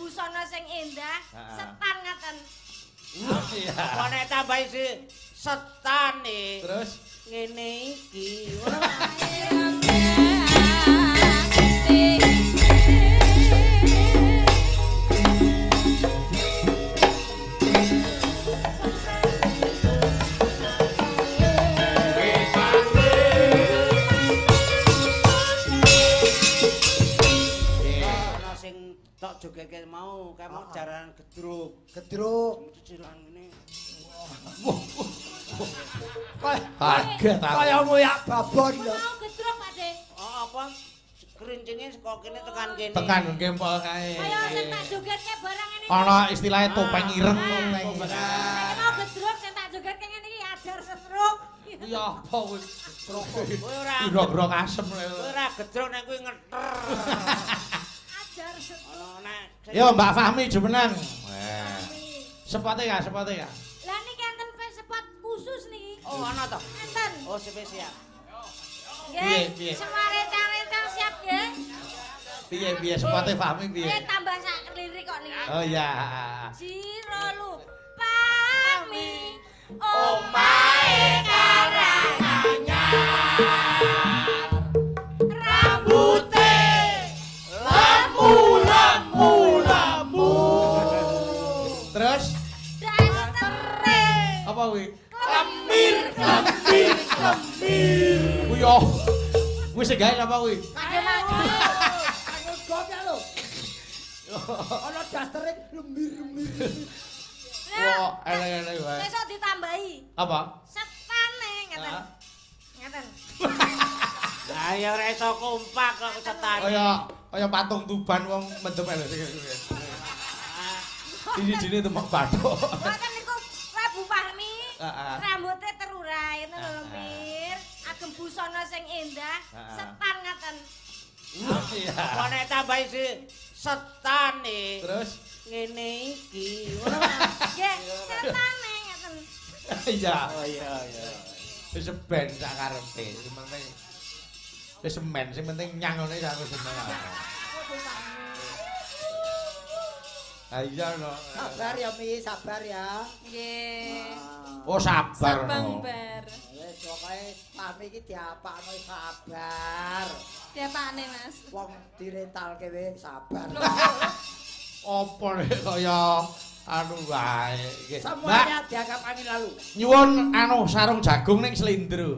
busana sing endah, setan ngaten. Iya. Apa nek tambahi si setane? Terus ngene iki. Ana sing tok jogetke mau, kae mau jaran gedruk. Gedruk. Cicilan ngene. Kaget aku. Kaya ngoyak babon lho. Mau gedruk Pak De. Oh, apa? Kerincinge saka kene tekan kene. Tekan kempol kae. Kaya sing tak jogetke barang ngene. Ana istilahnya topeng ireng. Nek mau gedruk sing tak jogetke ngene iki ajar stroke. Iya apa kuwi? Kowe ora Grok-grok asem kowe ora gedruk nek kuwi ngeter. Ajar stroke. Ana nek Yo Mbak Fahmi jumeneng. Sepote ya, sepote ya. Lah niki enten spot khusus niki. Oh, ana to. Enten. Oh, spesial. Piye, piye? Nggih. Semua rencang-rencang siap nggih. Piye piye sepote Fahmi piye? Tambah sak lirik kok niki. Oh iya. Jiro lupami omahe Karanganyar rambute lemu lemu lemu. Terus dastere apa kuwi? Klemir klemir klemir. Kuwi yo. Kuwi sing gawe apa kuwi? Padha mangu. Anggo gopyak lho. Ana dastere lemir-lemir. Wah, elek-elek wae. Sesuk ditambahi Apa? setane ngeten. Ngeten. Lah ya ora iso kompak kok setane. Kaya kaya patung Tuban wong mendem lho sing. Siji-sijine temok bathuk. Mboten niku Prabu Fahmi. Heeh. Rambutnya terurai ngono lho Mir. Agem busana sing endah, setan ngaten. Iya. Apa nek tambahi si setane? Terus ngene iki. Nggih, setane ngaten. Iya. Oh iya iya. Wis ben sak karepe, sing penting wis semen, sing penting nyang ngene aku seneng. Ah iya no. Sabar ya Mi, sabar ya. Nggih. Oh sabar. Sabang bar. Wis pokoke Fahmi iki diapakno sabar. Diapakne, Mas? Wong direntalke wae sabar. Apa nek kaya anu wae iki. Semuanya dianggap angin lalu. Nyuwun anu sarung jagung ning slindro.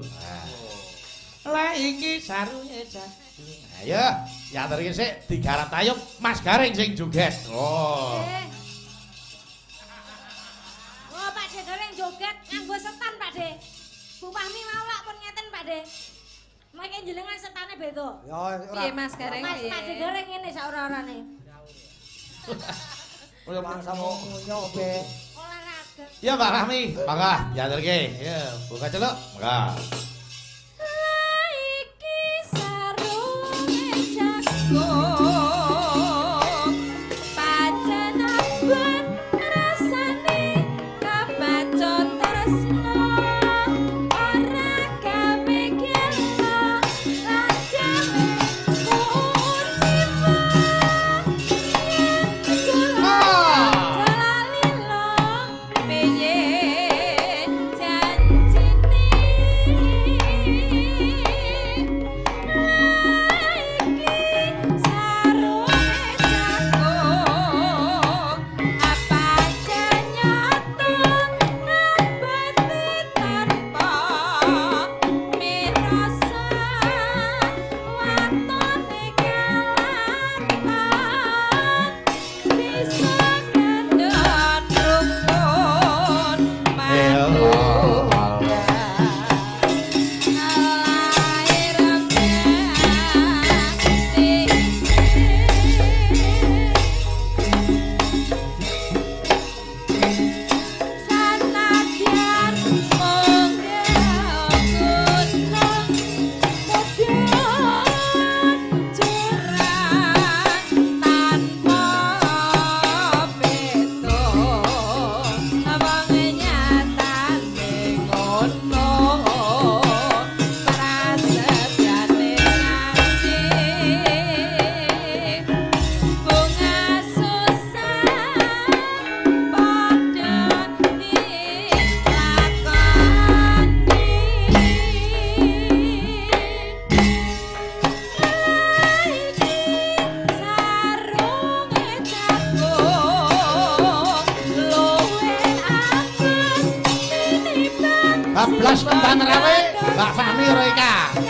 Lah iki sarunge jagung. Ayo, ya terus sik digarap tayub Mas Gareng sing joget. Oh. Oh, Pak De Gareng joget nganggo setan, Pak De. Bu Fahmi mau lak pun ngeten, Pak De. Mangke jenengan setane beda. Ya ora. Piye Mas Gareng? Mas Pak De Gareng ngene sak ora-orane. Kaya mangsamu munyo be. Olahraga. Ya Mbak Fahmi, mangga ya terke. Ya, buka celuk. Mangga. Iki sarunge jagung. Pancen abot rasane kebacut tresno. Ora gawe gelo lan gawe kuciwa. Sulap piye janjine. Iki Bablas Kembang Rawe, Mbak Fahmi Roika.